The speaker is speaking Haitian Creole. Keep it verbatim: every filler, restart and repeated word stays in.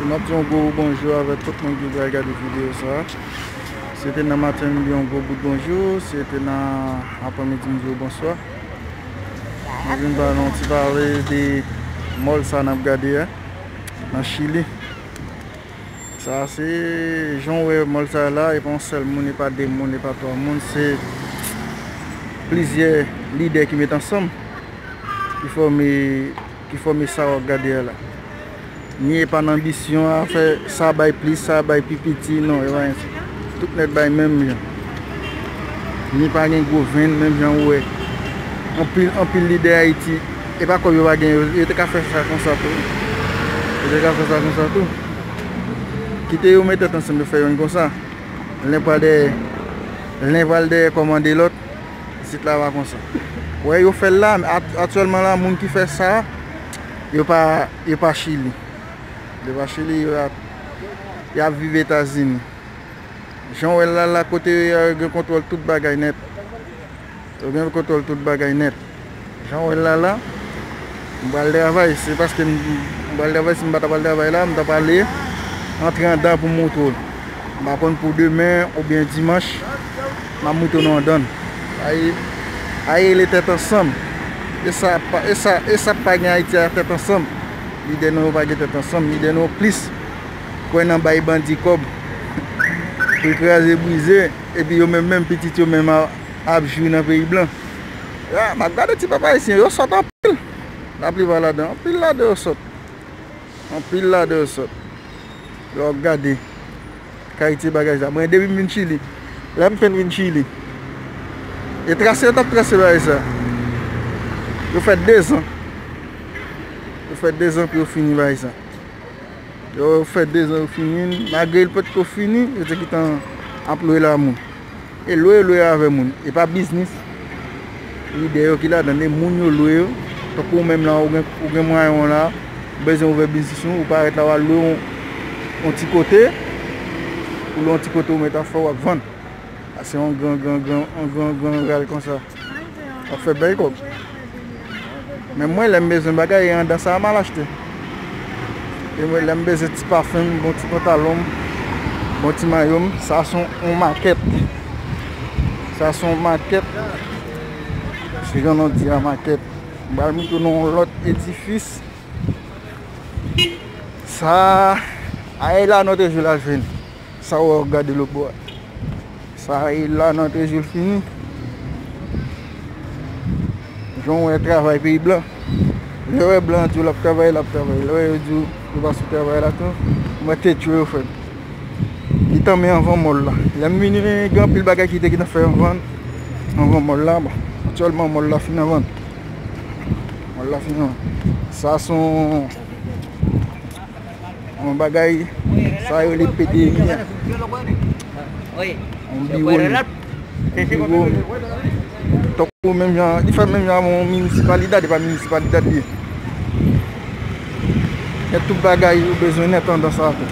M ap di yon gwo bonjou avèk tout moun ki pral gade videyo sa a. Si se te nan maten, m di yon gwo bout bonjou. Si se te nan aprèmidi, m di yo bonswa. Mwen vin ba nou yon ti pale de mòl sa n ap gade a, nan Chili. Sa se jan w wè mòl sa la, e pa yon sèl moun, e pa de moun, e pa twa moun, se plizyè lidè ki met ansanm, ki fòme, ki fòme sa w ap gade a la. Ni e pa nan anbisyon a fè sa bay plis, sa bay pi piti, non, e pa anyen. Tout nèt bay menm jan. Ni pa gen gwo venn, menm jan ou wè. Anpil, anpil lidè Ayiti, e pa kòb yo pa gen, yo, yo te ka fè sa konsa tou. Yo te ka fè sa konsa tou. Kite yo met tèt ansanm, yo fè youn konsa. Len pral dèyè, len pral dèyè kòmande lòt. Isit la pa konsa. Wè, yo fè l la, men at-, aktyèlman la, moun ki fè sa, yo pa, yo pa Chili. Yo pa Chili, yo ap, y ap viv Etazini. Jan w wè l la, la kote yo ye a, yo gen kontwòl tout bagay nèt. Yo gen kontwòl tout bagay nèt. Jan w wè l la, la, m pral travay. Se paske m, m pral travay, si m pa ta pral travay la, m ta pral antre anndan pou m montre w. M pa konn pou demen oubyen dimanch, m ap montre nou anndan. Ay, ay, rele tèt ansanm. E sa pa, e sa, e sa pa gen Ayiti a tèt ansanm. Lidè nou yo pa gen tèt ansanm. Lidè nou yo plis kwè nan bay bandi kòb pou kraze brize, epi yo menm, menm pitit yo menm a, ap jwi nan peyi blan. Ya, m ap gade ti pèp ayisyen, yo sòt anpil. Laplipa ladan, anpil ladan yo sòt. Anpil ladan yo sòt. Lè w ap gade kalite bagay sa. Mwen, depi m vin Chili, lè m fenk vin Chili, e trase yo t ap trase bagay sa. Yo fè dezan. Yo fè dezan pou yo fini bagay sa. Yo fè dezan yo fini, malgre l potko fini, yo te gentan ap lwe la moun. E lwe, lwe avè moun. E pa biznis. Lidè yo ki ladan, e moun yo lwe yo. Tankou ou menm la, ou gen, ou gen mwayen w la, ou bezwen ouvè biznis ou, ou parèt la, w al lwe yon, yon ti kote. Ou lwe yon ti kote, ou mèt ap fè, w ap vann. A, se yon gran, gran, gran, yon gran, gran ral konsa. W ap fè bèl kòb. Men mwen, lè m bezwen bagay, e anndan sa a m al achte. E mwen, lè m bezwen ti pafen m, bon ti pantalon m, bon ti mayo m, sa se yon, yon makèt. Sa se yon makèt. Se jan nou di a, makèt. M pral montre nou yon lòt edifis. Sa a, e la nou te jwe la jwenn. Sa w ap gade lòt bò a. Sa e la nan trezil fini. Jan w wè travay peyi blan. Lè w wè blan di w l ap travay, l ap travay. Lè w wè yo di w yo pa sou travay la tou, ou wè te tchwe yo fè. Li tanmen anvan mòl la. Lè m vini, gen anpil bagay ki te gentan fè anvan, anvan mòl la. Bon, aktyèlman, mòl la fin anvan. Mòl la fin anvan. Sa se yon yon bagay, sa yo rele P D I a. Yon biwo, yon biwo. Tankou menm jan, li fèt menm jan yon minisipalidad, e pa minisipalidad li ye. Gen tout bagay ou bezwen nèt anndan sa tou.